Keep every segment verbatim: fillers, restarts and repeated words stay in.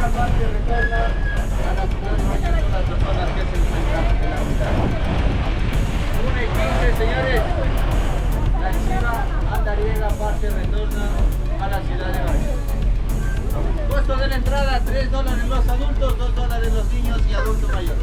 Parte retorna a la ciudad de Bañuelos, las personas que se encuentran en la ciudad. Una y quince, señores, la chiva andariega parte retorna a la ciudad de Bañuelos. Costo de la entrada, tres dólares los adultos, dos dólares los niños y adulto mayor.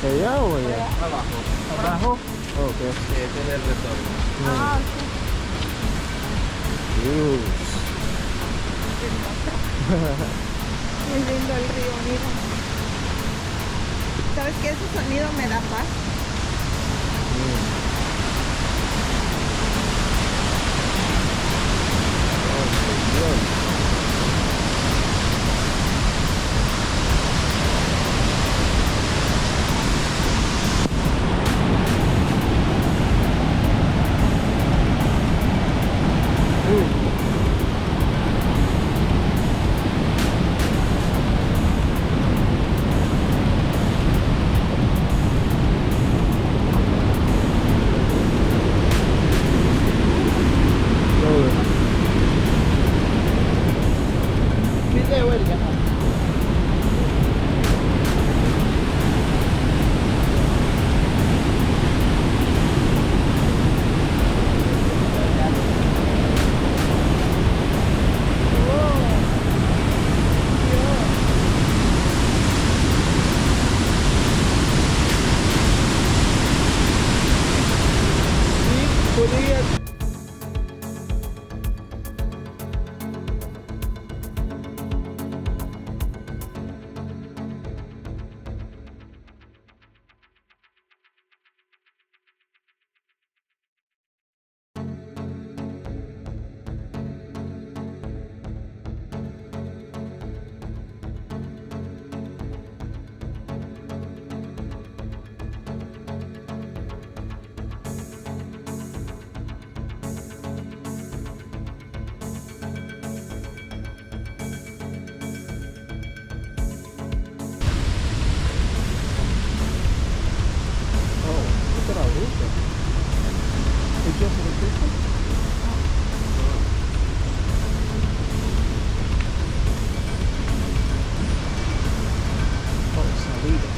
Allá o allá? Abajo. Abajo? Ok. Sí, este es el restaurante. Ah, ok. Dios. Muy lindo el río, mira. ¿Sabes qué? Ese sonido me da paz. Oh, look at our roof. It's just a vacation? Oh, salida.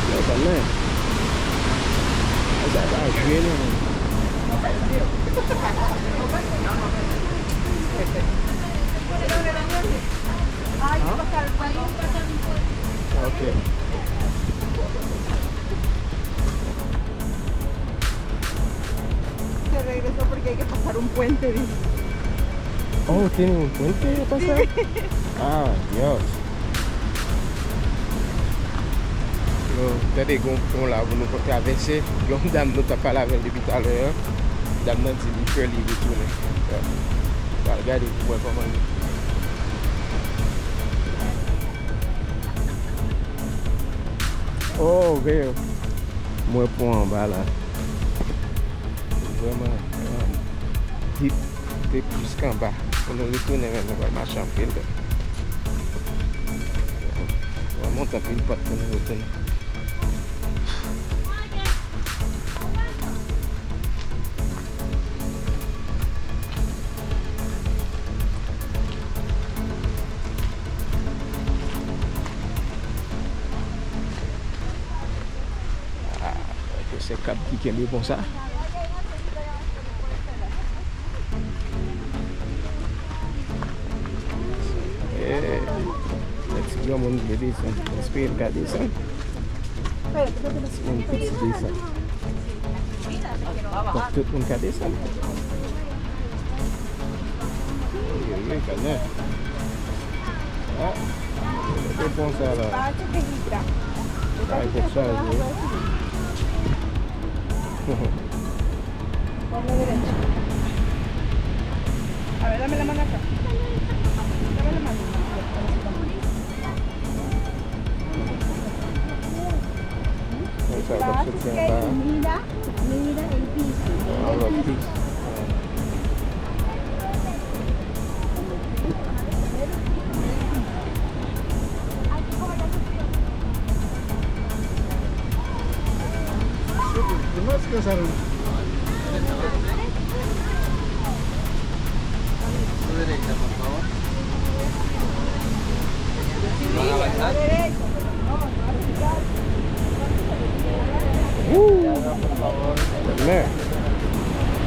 Yo, sa men. Sa pa jwe non. Ok. Se regresó porque hay que pasar un puente, dice. Oh, tiene un puente a pasar? Sí. Ah, Dios. Yo, tande, gon pon la pou nou travèse. Yon dam nou t ap pale avè l depi talè a. Dam nan di li pè li retounen. Pral gade pou wè kòman li. Oh, ok. Mwen pran anba la. Vrèman, vrèman dip, te plis k anba. Pou nou retounen menm, nou pral mache anpil. Mwen monte anpil pant pou nou retounen. Ah, se kab ki kenbe konsa. Eh, ti granmoun vle desann. Espere l ka desann. Yon ti desann. Fòk tout moun ka desann. Wi, wi, kanè. Ah, se bon sa la. Ay, tèt chaje. Por la derecha. A ver, dame la mano acá. Dame la mano. Konsa, l ap soti anba. Mira, mira el piso. Mira el piso. Primero se casaron. Lo de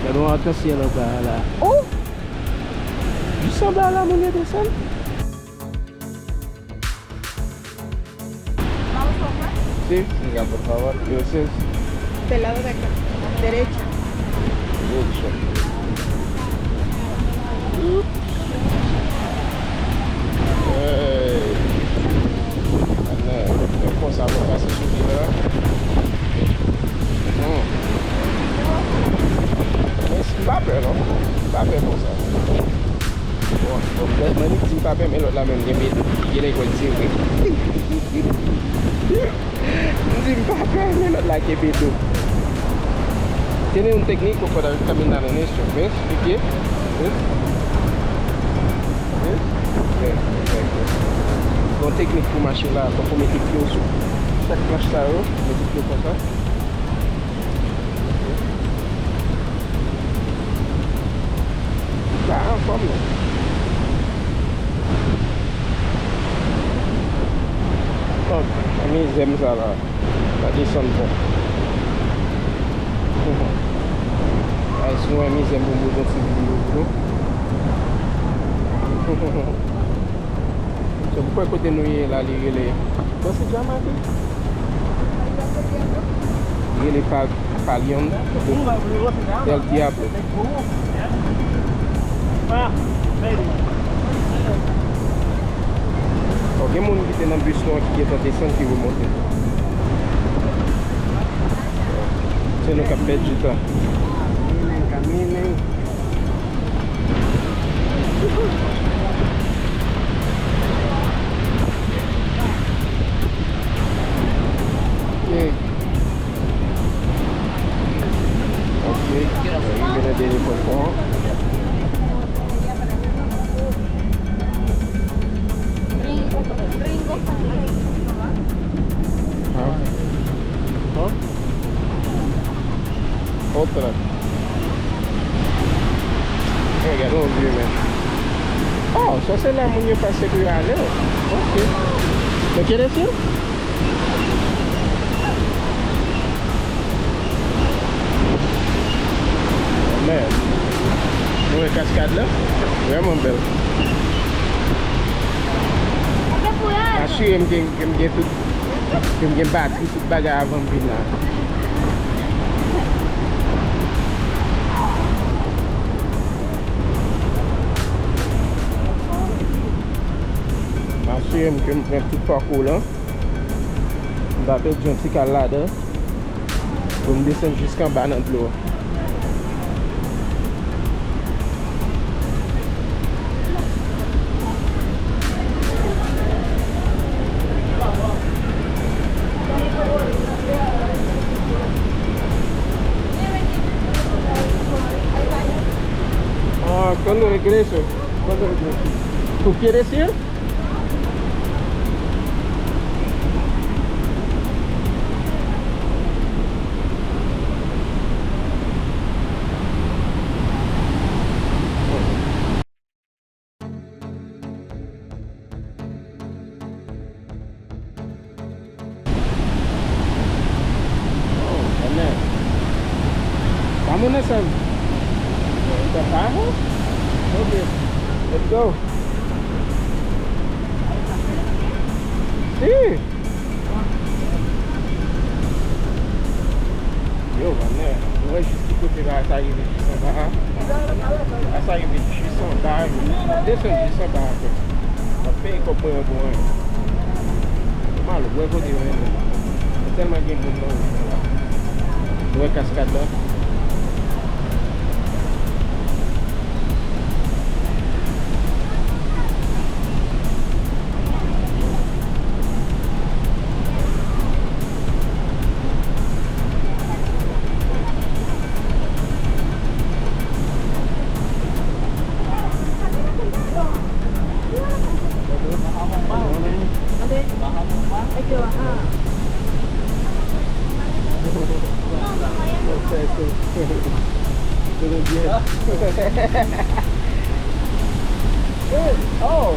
Gade yon akansyèl anba a la. Oh! Jis anba a la, moun yo desann. Sí, siga, por favor. Gracias. Del lado de acá. Derecha. Derecha. Ey. Ann, e konsa pou pase sou pye la. Hmm. Men m pa pè non. M pa pè konsa. Bon, bon, men, men li di m pa pè, men lòt la menm gen bedo. Genlè kwè l se vre. M di m pa pè, men lòt la gen bedo. Tiene un técnico para caminar en esto, ¿ves? ¿Y qué? ¿Ves? ¿Ves? Ven, ven, ven. Gon teknik pou mache la, fòk ou mete pye w sou chak planch sa yo, mete pye w konsa. Sa anfòm non. Bon, mizè m sa la. Pa desann bon. Ay, si w wè mizè m pou m boujon ti vin yo vre. Se pou kwè kote nou ye la, li rele. Bon, se Djamake. Li rele pa, Palion del Diablo. Bon, gen moun ki te nan bis nou an ki gentan desann, ki remonte. Se nou k ap pèdi tan. Kaminen, kaminen. Ok. Ok. Rive nan dènye pwen pò. Hein? Hein? Otra. Hey, gade yon vye men. Oh, sa se la moun yo pase pou yo ale. Ok. ¿No quieres ir? Men, nou wè kaskad la? Vrèman bèl. Asire m gen, gen, gen tout, gen, gen batri, tout bagay avan m vin la. M asire m ke m pran tout pakou la. M pa pèdi yon ti kal ladan. Pou m desann jiska anba nan dlo a. Ah, ¿cuándo regreso? ¿Cuándo regreso? ¿Tú quieres ir? Oh, vamos a hacer trabajo. Ok, let's go. Sí. Yo, man, nou wè jis ki kote bagay sa rive jis anba a. Bagay sa rive jis anba a, yo desann jis anba a, frè. M ap peye kòb mwen an pou anyen. Mal, wè kote yo mennen. Tèlman gen moun nan wout la. Ou wè kaskad la? Todo bien. Oh.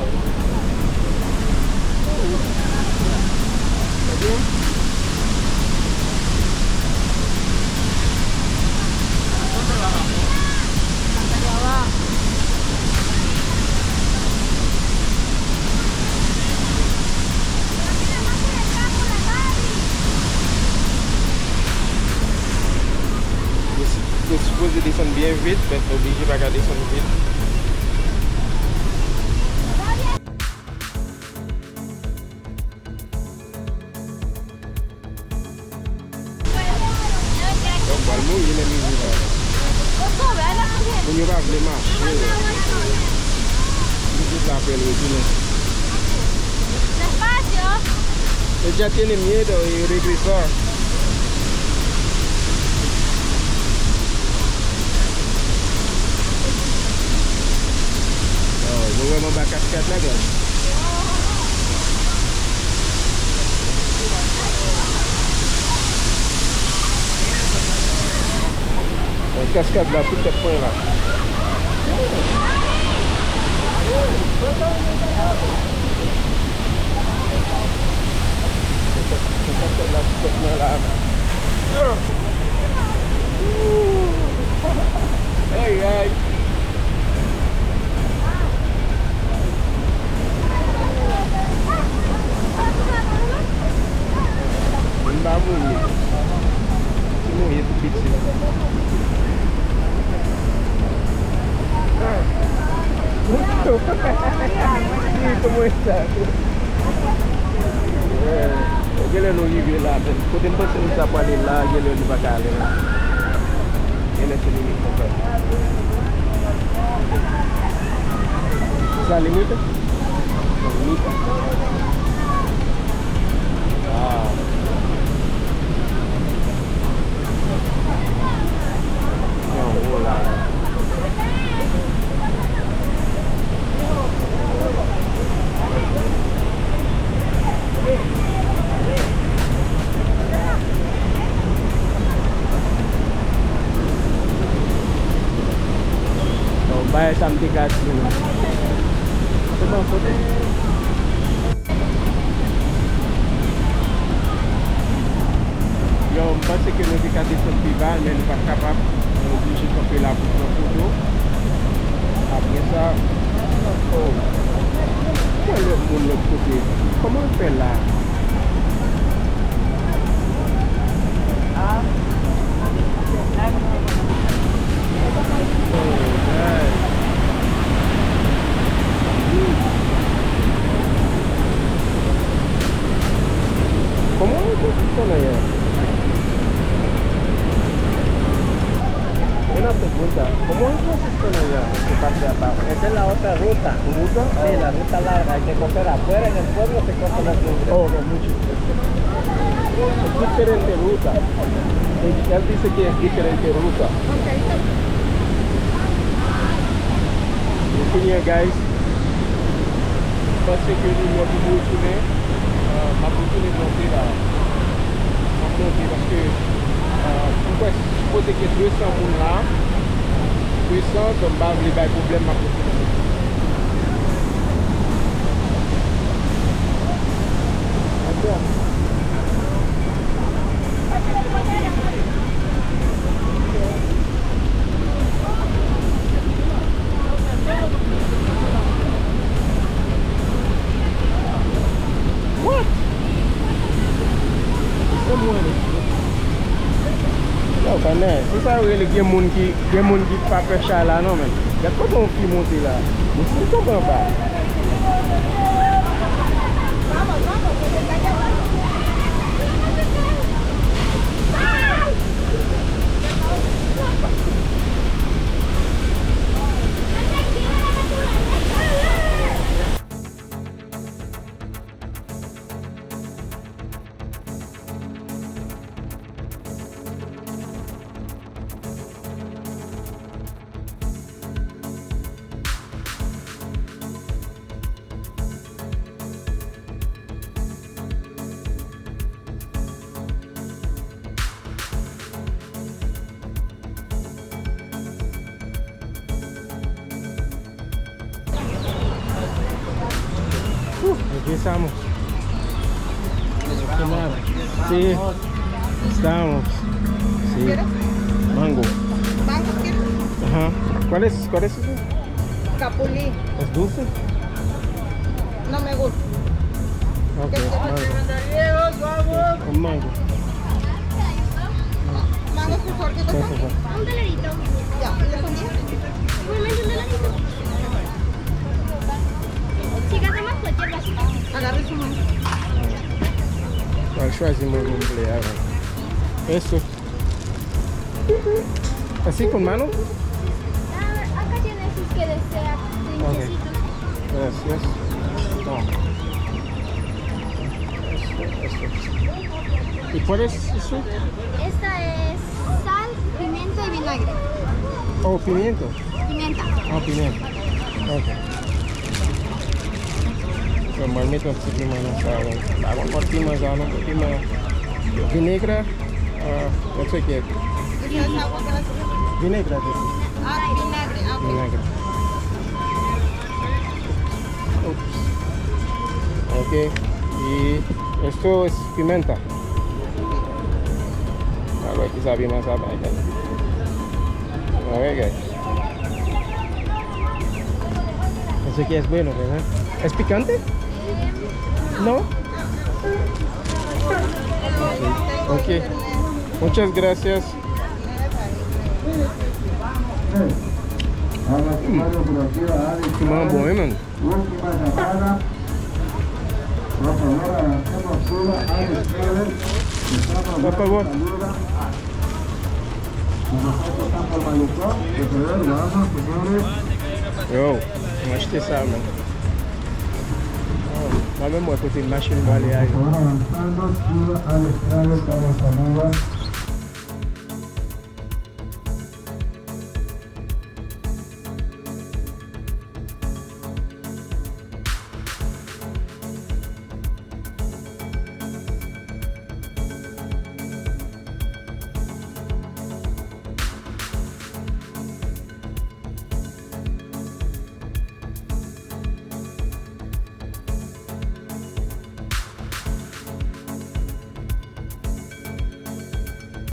Todo bien. Vit, mèt oblije pa ka desann vit. Donk, pral mouri lè m rive la. Moun yo pa vle mache. Li jis la apre l retounen. Despacio. E dja tiene miedo y regresa. Oh, nou vrèman ba kaskad la, guys. Yon kaskad la pou tèt mwen la. Yon kaskad la pou tèt mwen la. Ay, ay. M pa mouri. Ti mouri tou piti. Kòman sa? Genlè nou rive la, men kote m panse nou ta prale la, genlè nou pa ka ale la. Genlè se limit konsa. Sa limit? Limit. Ah. Anwo la. Bon, bagay sa m te ka di nou. Se bon kote. Yo, m panse ke nou te ka desann pi ba, men nou pa t kapab. Nou oblije kanpe la pou pran foto. Apre sa, oh, mwen lòt moun lòt kote. Kòman l fè la? Kòman nou fè sispann an yè? Mwen ap fè konsa. Kòman nou fè sispann an yè? Se pase apa. Esa es la otra ruta. Ruta? Sí, la ruta larga. Hay que coger afuera en el pueblo, se coge los libres. Oh, no, mucho. Diferente ruta. Él dice que es diferente ruta. Ok, está bien. Bon, kounye a, guys, m panse ke nou lè pou nou retounen. Euh, m ap retounen monte la. M ap monte paske, euh, m kwè sipoze gen de san moun la. De san, donk m pa vle bay pwoblèm, m ap retounen. What? Yo, konnen, se sa yo rele gen moun ki, gen moun ki pa pè chay la non, men. Gad kote yon fi monte la. Yon fi tonbe anba. Aquí estamos. Sí. Estamos. Sí. Mango. Mango, ¿quieres? Ajá. ¿Cuál es? ¿Cuál es ese? Capulí. ¿Es dulce? No me gusta. Ok, mango. Un mango. Mango es mejor que... Gracias. Un teledito. Mwen chwazi manje m vle a. Eso. Así con mano? Ah, acá tienes que desear. Ok. Gracias. Toma. Eso, eso. ¿Y cuál es eso? Esta es sal, pimienta y vinagre. Oh, pimiento. Pimienta. Ah, pimiento. Ok. Bon, mwen met yon ti piman nan sa, wi. Pa konn kòt piman sa, non, piman. Vinegre, ah, that's okay. Vinegre, this is. Ah, vinagre, ok. Vinagre. Oops. Ok. Y esto es pimienta. A ver, kisa piman sa bay, guys. A ver, guys. Eso que es bueno, ¿verdad? ¿Es picante? No. Ok. Muchas gracias. Piman bon, wi, man. Por favor. Yo, mwen achte sa, man. Oh, mwen menm wè kote machin prale a yo.